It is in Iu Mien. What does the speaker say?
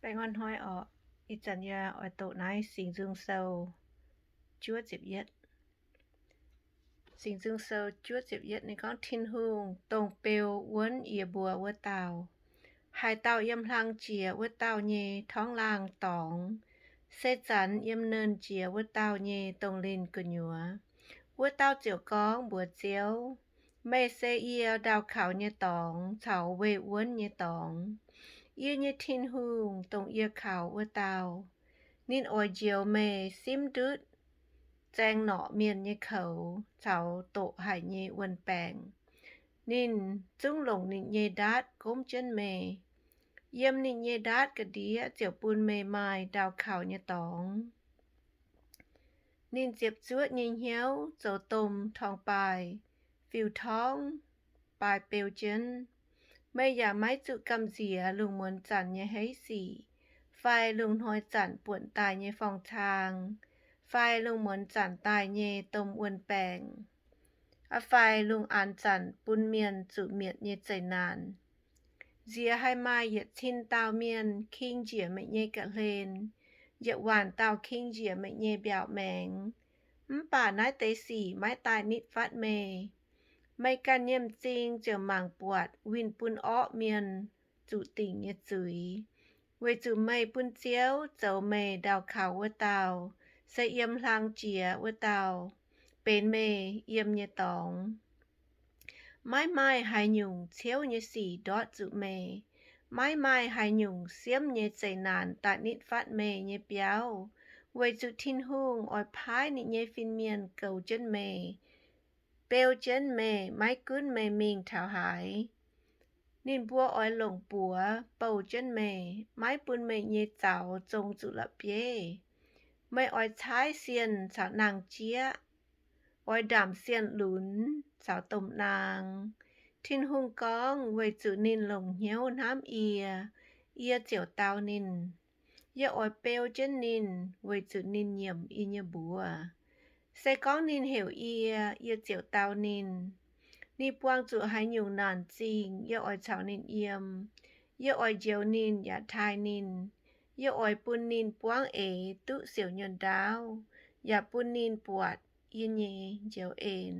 Baengh orn hnoi orqc. Ih zanc yie oix doqc naaiv Singx Nzung Sou juov ziepc yietv. Singx Nzung Sou juov ziepc yietv ninh gorngv, Tin-Hungh, dongh beu wuonv yie mbuo wuov dauh, haaix dauh yiem hlang jiex wuov dauh nyei torngv laangh dorngx, se zanc yiem nernh jiex wuov dauh nyei dongh linh gu'nyuoz, wuov dauh ziouc gorngv mbuox Ziouv, Meih se yie ndau kaux nyei dorngx caux weih wuonv nyei dorngx. Yie nyei Tin-Hungh, dongh yie kaux wuov dauh, ninh oix njoux meih simv ndutv zaeng norqc mienh nyei koux caux doqc haic nyei wuon-baengc. Ninh zungv longc ninh nyei ndaatv gomv jienv meih. Yiem ninh nyei ndaatv ga'ndiev ziouc bun meih maaih ndau kaux nyei dorngx. Ninh ziepc zuoqv nyei hnyouv zoux domh torngv-baaih fiuv-torngv baaih beu jienv. Meih yaac maiv zuqc gamh nziex lungh muonz zanc nyei heiv sic, fai lungh hnoi zanc buonc daaih nyei forng-cang, fai lungh muonz zanc daaih nyei domh wuon-baengc, fai lungh aanx zanc bun mienh zuqc mietc nyei zeqc naanc. Nziex haih maaih yietc cin dauh mienh king njiec meih nyei ga'hlen, yietc waanc dauh king njiec meih nyei mbiaauc maengx. Mv baac naaiv deix sic maiv daaih nitv fatv meih. Meih ganh nyei m'zing ziouc mangc buatc winh bun orqv mienh zuqc dingc nyei zuiz, weic zuqc meih bun Ziouv zoux meih ndau kaux wuov dauh, se yiem hlang jiex wuov dauh, benx meih yiem nyei dorngx. Maiv maaih haaix nyungc ciouv nyei sic ndortv zuqc meih. Maiv maaih haaix nyungc siemv nyei zeqc naanc daaih nitv fatv meih nyei biauv, weic zuqc Tin-Hungh oix paaiv ninh nyei fin-mienh goux jienv meih, beu jienv meih, maiv gunv meih mingh taux haaix. Ninh mbuo oix longc buoz bouh jienv meih, maiv bun meih nyei zaux zong zuqc la'bieiv. Meih oix caaiv sienh caux nangh jieqv, oix ndaamc sienh lunx caux domh naang. Tin-Hungh gorngv, weic zuqc ninh longc hnyouv hnamv yie, yie ziouc dau ninh. Yie oix beu jienv ninh, weic zuqc ninh nyiemc yie nyei mbuox. Se gorngv ninh heuc yie, yie ziouc dau ninh. Ninh buangh zuqc haaix nyungc naanc zingh, yie oix caux ninh yiem. Yie oix njoux ninh yaac taaih ninh. Yie oix bun ninh buangv eix duqv siouc nyuonh ndaauv, yaac bun ninh buatc yie nyei njoux en.